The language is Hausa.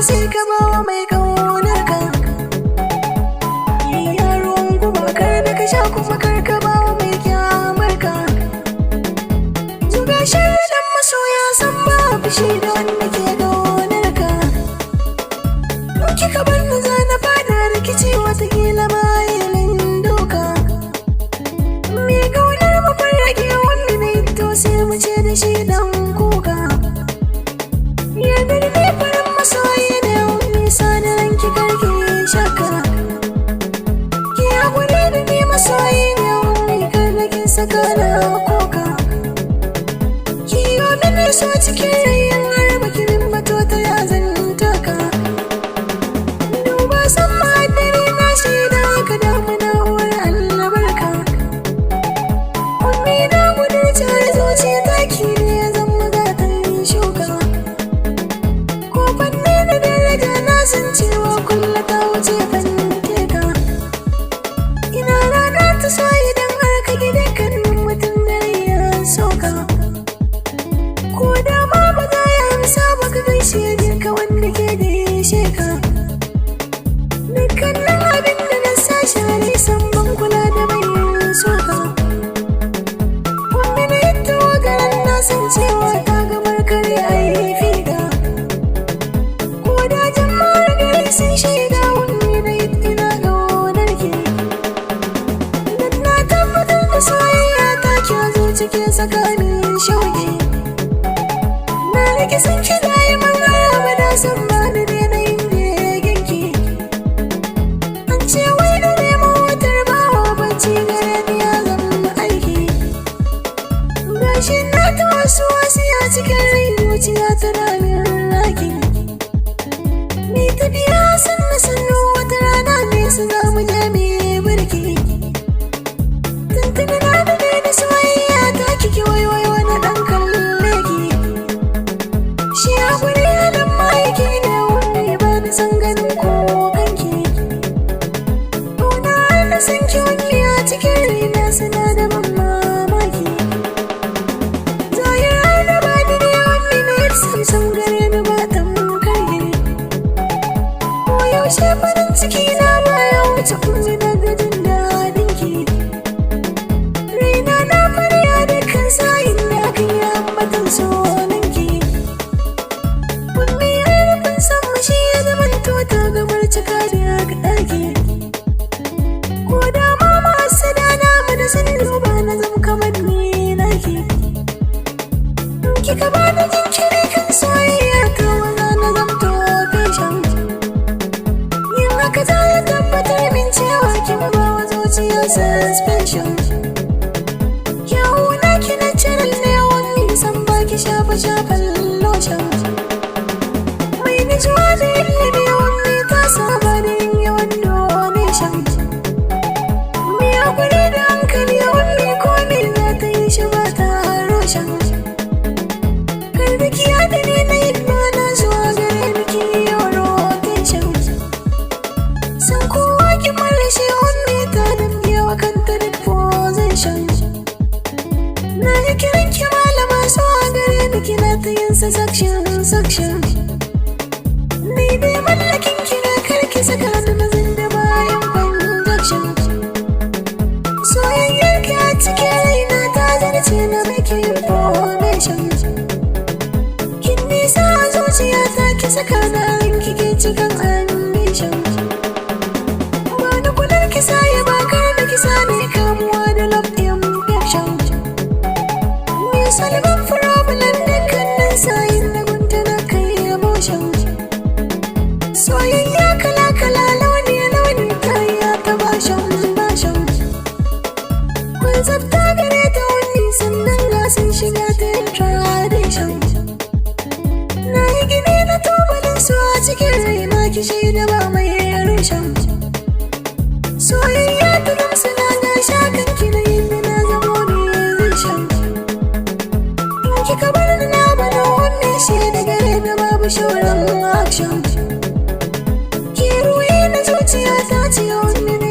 Sai ka bawa mai kaunar ka. Yaron guba kar da ka sha, kuma kar ka bawa mai kyamar ka. Zuga sharaɗin masoya san ba fushi da wanda ke ƙaunar ka. In kika bar ni, za na fada rikici, watakila ma yi min doka. Me ƙaunar mu farrake wanda na yi, to sai mu ce da shi dan kuka. Yardar ne farin masoyi ne nisa da ranki, karki shakka. Ki haƙuri da ni, masoyi ne wani, kar da kin saka na koka. Ki yi mini so cikin rayin har baki min bato, ta ya zan taka? Duba san ma'adari na shaida ka damuna uwar albarka. Ummi, na gudurce zuciya taki ne ya zama gatan shuka. Ko fanni na daraja, na san cewa kulla ta wuce fanteka. Ina rana ta so idan har ka gidan kan mutum da ya soka. Ko da ma ba za ya amsa ba, ka gaishe je ka wanda ke gaishe ka. Dukkanin abin da na sa share san ban kula da bayan soka. Ummi na yadda wagaran na san cewa ta gamar kare a yi figa. Ko da jama'ar gari sun shaida, wani na ina ƙaunar ki. Dan na tabbatar da soyayya ta ki zuci ke tsakanin shauki. Na rike san ki da'iman har abada, san ba da daina yin begen ki. An ce wai da neman wutar bawa, bacci gare ni ya zama aiki. Gashi na ta wasu wasu a cikin rai, zuciya tana min raki. Mai tafiya sannu sannu, wata rana nesa za mu je mu yi birki. Tuntuni na da da soyayya ta kiki, waiwai wani ɗan kalle ki. Shi haƙuri halin ma'aiki ne, wanda ba ni san ganin kokanki. Ƙauna na san ki wani a cikin raina suna da ban mamaki. Zahira na ba ni ne wani na samsam gare ni ba tamkar ki. Ko yaushe farin ciki na baya wuce kunji daga jin daɗin ki. Raina na fariya dukkan sa'in da aka yi ambatan sunan ki. Ummi, rufin san shi ya zamanto ta gamar cika da ɗaki. Ko da ma masu dana mu da sun duba na zama kamar ni naki. In kika ba da jinkiri kan soyayya ta, waza na zamto patient. Yin haka za ya tabbatar min cewa kin ba wa zuciya suspension. Kyawu na ki natural ne wani, san baki shafa shafan lotion. Mai nutsuwa da ilimi wani, ta saba da yin yawan donation. Mai hakuri da hankali wani, komai za ta yi shi ba ta roshan. Kar da kiya da ni na yi na zuwa gare ni ki yi rotation. San kowa ki mara shi wani, ta damge wa kanta duk position. Na yi kiran ki malama, so a gare ni kina ta yin sa section section. Ni dai mallakin ki ne, kar ki saka ni na zinda bayan conjunction. Soyayyar ki a cikin raina ta zarce na miki information. Kin nisa a zuciya ta, ki saka na ranki ke cikin ambition. Ba ni kular ki saye ba, kar da ki sani kamuwa da love infection. Ni solving problem dukkanin sa'in da gunta na kai emotion. Soyayya kala kala, launi launi, ta iya ta bashan bashan. Kun tsafta gare ta wani, sannan gasin shiga ta yin tradition. Na yi gini na tubalin su a cikin raina, ki shaida ba mai rushen. Soyayya ta gamsu na ga shakan ki na yin na zamo musician. In kika bar ni na bana wannan shi da gare da babu shauran action. Ki ruwi na zuciya ta ce wani.